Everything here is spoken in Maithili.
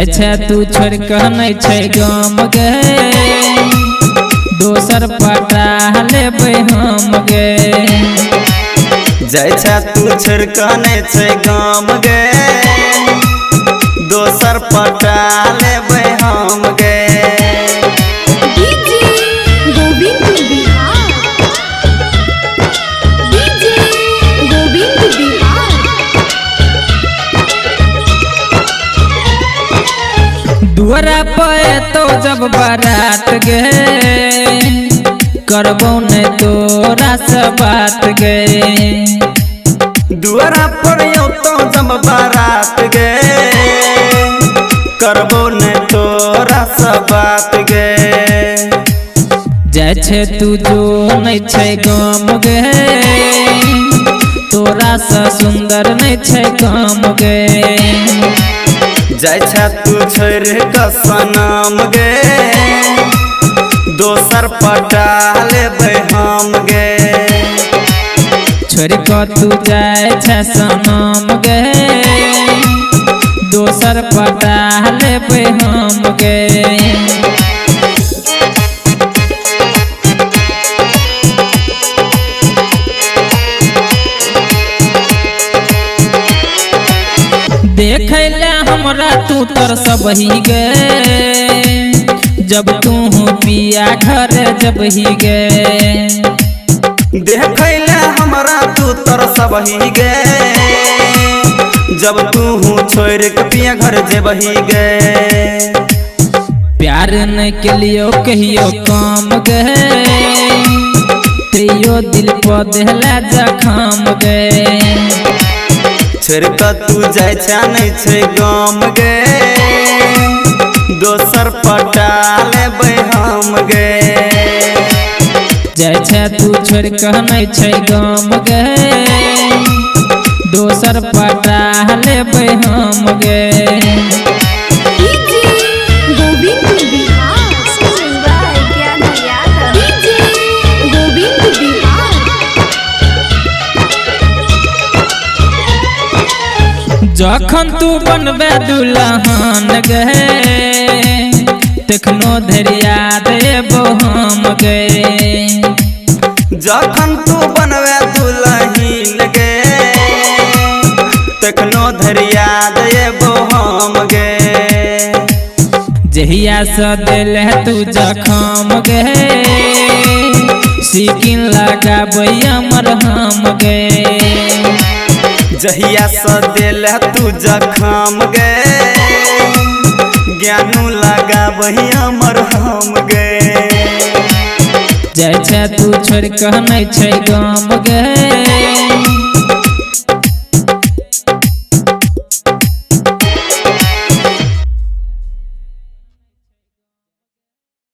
जाइ छै तू छोड़ कऽ नहि छै गाम गे, दोसर पटा लेबै हम गे। जाइ छै तू छोड़ कऽ नहि छै गाम गे, दोसर पटा लेबै हम गे। DJ Gobind Bihar, DJ Gobind Bihar. दुआरा पे तो जब बारात गे, करबो नहीं तोरा से बात गे। दुआरा पर तो जब बारात गे, करबो नहीं तोरा से बात गे। जाइ छै तू जो नहीं छै गाम गे, तोरा से सुंदर नहीं छै गाम गे। जाइ छै तू छोड़ कऽ सनम गे, दोसर पटा लेबै हम गे। छोड़ कऽ तू जाइ छै सनम गे, दोसर पटा लेबै हम गे। देखै ले हमरा तू तरसबही गे, जब तू पिया घर जबही गे। देखै ले हमरा तू तरसबही गे, जब तू छोड़ के पिया घर जेबही गे। प्यार नहीं के लियो कहियो काम गे, तैयो दिल पर देहला जखम गे। छोड़ कऽ तू जाइ छै नहि छै गाम गे, दोसर पटा लेबै हम गे। जाइ छै तू छोड़ कऽ नहि छै गाम गे, दोसर पटा लेबै हम गे। DJ Gobind Bihar, DJ Gobind Bihar. जखन तू बनबे दुल्हन गे, तखनो धरि याद एबो हम गे। जखन तू बनबे दुल्हन गे, तखनो धरि याद एबो हम गे। जहिया से देले तू जखम गे, सिकिन लगाबै अमर हम गे। जहिया से देले तू जखम गे, ज्ञानू लगाबै अमर हम गे। जाइ छै तू छोड़ कऽ नहि छै गाम गे,